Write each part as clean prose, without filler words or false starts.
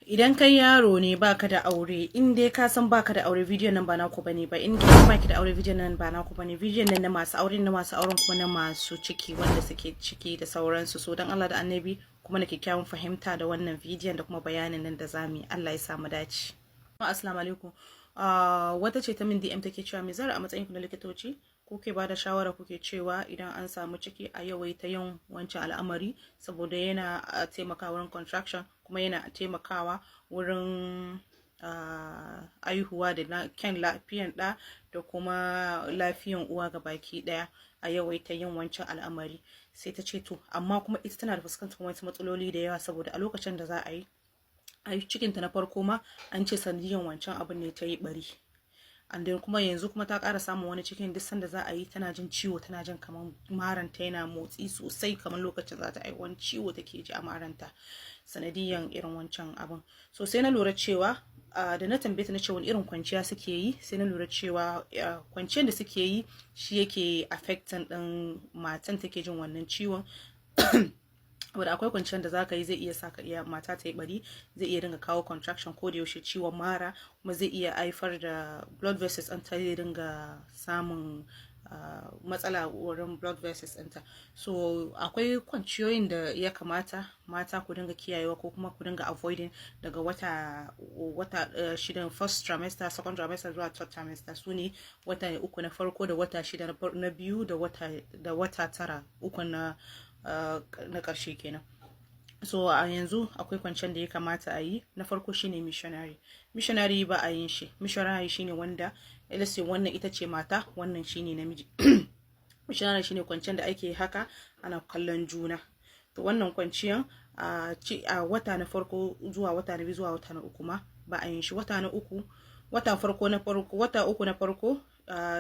Idan kai yaro ne baka da aure, in dai ka san baka da aure, bidiyon nan ba naku bane ba. In kai baki da aure, bidiyon nan ba naku bane. Bidiyon nan na masu aure, na masu auren kuma na masu ciki, wanda suke ciki da sauransu. So dan Allah da Annabi kuma na kyakkyawan fahimta da wannan bidiyon da kuma bayanin nan da zamu yi. Allah ya samu dace. Assalamu alaikum. Wata ce ta min DM, take cewa, "Me zara, a matsayin ku na likitoci, kuke ba da shawara, kuke cewa idan an samu ciki a yawaita yin wancan al'amari saboda yana taimakawa wurin contraction, kuma yana taimakawa wurin aihuwa da kyan lafiyan ɗa da kuma lafiyan uwa ga baki ɗaya, a yawaita yin wancan al'amari." Sai ta ce to, amma kuma ita tana da fuskantar wasu matsaloli da yawa, saboda a lokacin da za a yi cikinta na farko ma, an ce sanadiyan wancan abin ne ta yi bari. And then kuma yanzu kuma ta ƙara samun wani cikin, duk sanda za a yi tana jin ciwo, tana jin kamar maranta yana motsi sosai, kamar lokacin za ta yi wani ciwo take ji a maranta sanadiyan irin wancan abin. So sai na lura cewa da na tambaye ta, na ce wani irin kwanciya suke yi, sai na lura cewa kwanciyar da suke yi shi yake affecting din matan, take jin wannan ciwon. Saboda akwai kwanciyar da zaka yi zai iya saka iya mata ta yi bari, zai iya dinga kawo contraction ko da yaushe, ciwon mara, kuma zai iya haifar da blood vessels ɗin ta zai dinga samun matsala wurin blood vessels ɗinta. So akwai kwanciyoyin da ya kamata mata ku dinga kiyayewa ko kuma ku dinga avoiding daga wata 6, first trimester, second trimester zuwa third trimester. Su ne wata 3 na farko da wata 6 na biyu da wata 3 na ƙarshe kenan. So a yanzu akwai kwanciyar da ya kamata a yi. Na farko shine missionary. Missionary ba a yin shi. Missionary shine wanda, let's say, wannan ita ce mata, wannan shine namiji. Missionary shine kwanciyar da ake haka ana kallon juna. To wannan kwanciyan a wata na farko zuwa wata na biyu zuwa wata na uku ma ba a yin shi. Wata na uku, wata farko na farko, wata 3 na farko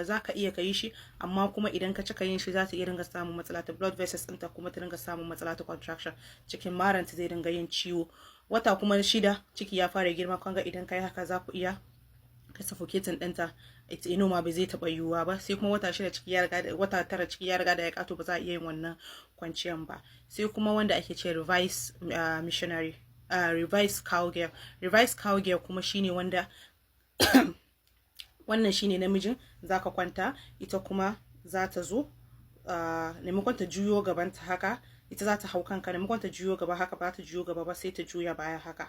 za ka iya ka yi shi, amma kuma idan ka cika yin shi za ta iya dinga samun matsala ta blood vessels ɗinta, kuma ta dinga samun matsala ta contraction, cikin maranta zai dinga yin ciwo. Wata kuma 6, ciki ya fara girma. Kan ga idan ka yi haka za ku iya ka suffocating ɗinta, ita ino ma ba zai taɓa yiwuwa ba. Sai kuma wata 6 ciki ya riga da, wata 9 ciki ya riga da ya kato, ba za a iya yin wannan kwanciyan ba. Sai kuma wanda ake ce reverse missionary, reverse cowgirl. Reverse cowgirl kuma shine wanda wannan shine namijin, zaka kwanta, ita kuma za ta zo, maimakon ta juyo gabanta haka, ita za ta hau kanka. Maimakon ta juyo gaba haka, ba ta juyo gaba ba, sai ta juya baya haka.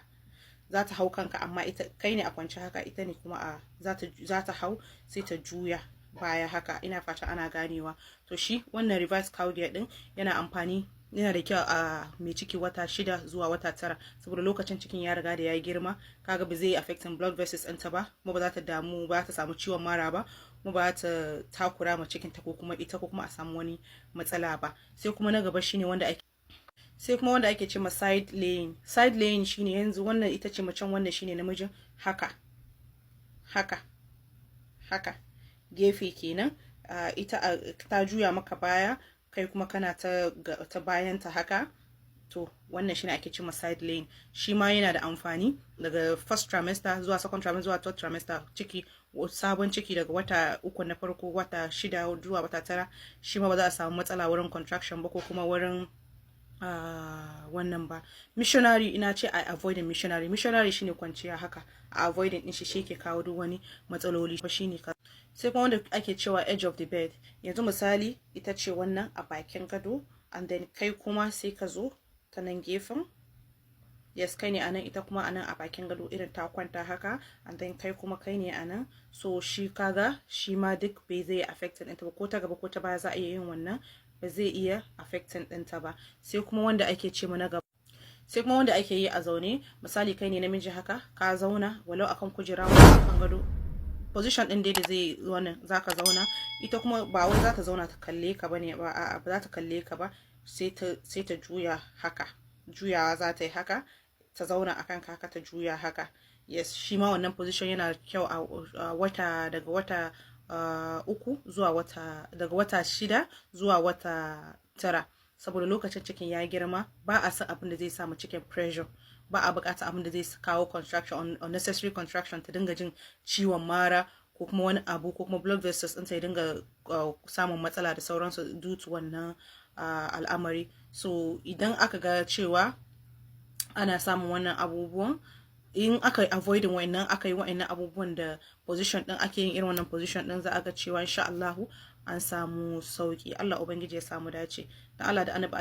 Za ta hau kanka, amma ita kai ne a kwance haka, ita ne kuma a za ta hau, sai ta juya baya haka. Ina fata ana ganewa. To shi wannan reverse cowgirl din yana amfani, yana da kyau a mai ciki wata 6 zuwa wata 9, saboda lokacin cikin ya riga da ya girma. Kaga ba zai affecting blood vessels ɗinta ba, kuma ba za ta damu ba, ta samu ciwon mara ba, kuma ba ta takura ma cikin ta ko kuma ita ko kuma a samu wani matsala ba. Sai kuma na gaba shine wanda ake, sai kuma wanda ake ce ma side laying. Side laying shine yanzu wannan ita ce macen, wannan shine namijin, haka haka haka, gefe kenan. Ita ta juya maka baya, kai kuma kana ta bayanta haka. To wannan shine ake cewa side laying. Shi ma yana da amfani daga first trimester zuwa second trimester zuwa third trimester. Ciki, sabon ciki, daga wata 3 na farko, wata 6 zuwa wata 9, shi ma ba za a samu matsala wurin contraction ba ko kuma wurin wannan ba. Missionary, ina ce a avoiding missionary. Missionary shine kwanciya haka, a avoiding din shi, shi ke kawo duk wani matsaloli shine ka. Sai kuma wanda ake cewa edge of the bed. Yanzu misali, ita ce wannan a bakin gado, and then kai kuma sai ka zo ta nan gefen. Yes, kai ne anan, ita kuma anan a bakin gado, irin ta kwanta haka, and then kai kuma kai ne anan. So shi kaga shi ma duk bai zai affecting ɗinta ba, ko ta gaba ko ta baya za a iya yin wannan, ba zai iya affecting ɗinta ba. Sai kuma wanda ake ce na gaba, sai kuma wanda ake yi a zaune. Misali, kai ne namiji haka, ka zauna, walau akan kujera ko akan gado, position ɗin dai da zai wannan, zaka zauna. Ita kuma ba wai za ta zauna ta kalle ka bane ba, a'a, ba za ta kalle ka ba, sai ta juya haka. Juyawa za ta yi haka, ta zauna akan ka haka, ta juya haka. Yes, shi ma wannan position yana kyau a wata, daga wata 3 zuwa wata, daga wata 6 zuwa wata 9, saboda lokacin cikin ya girma, ba a san abin da zai samu cikin pressure, ba a bukata abin da zai kawo contraction, unnecessary contraction, ta dinga jin ciwon mara ko kuma wani abu, ko kuma blood vessels ɗinta ya dinga samun matsala da sauransu due to wannan al'amari. So idan aka ga cewa ana samun wannan abubuwan, In aka yi avoiding wa'annan, aka yi wa'annan abubuwan da position din ake yin, irin wannan position din, za a ga cewa insha Allahu an samu sauki. Allah Ubangiji ya samu dace. Dan Allah da Annabi.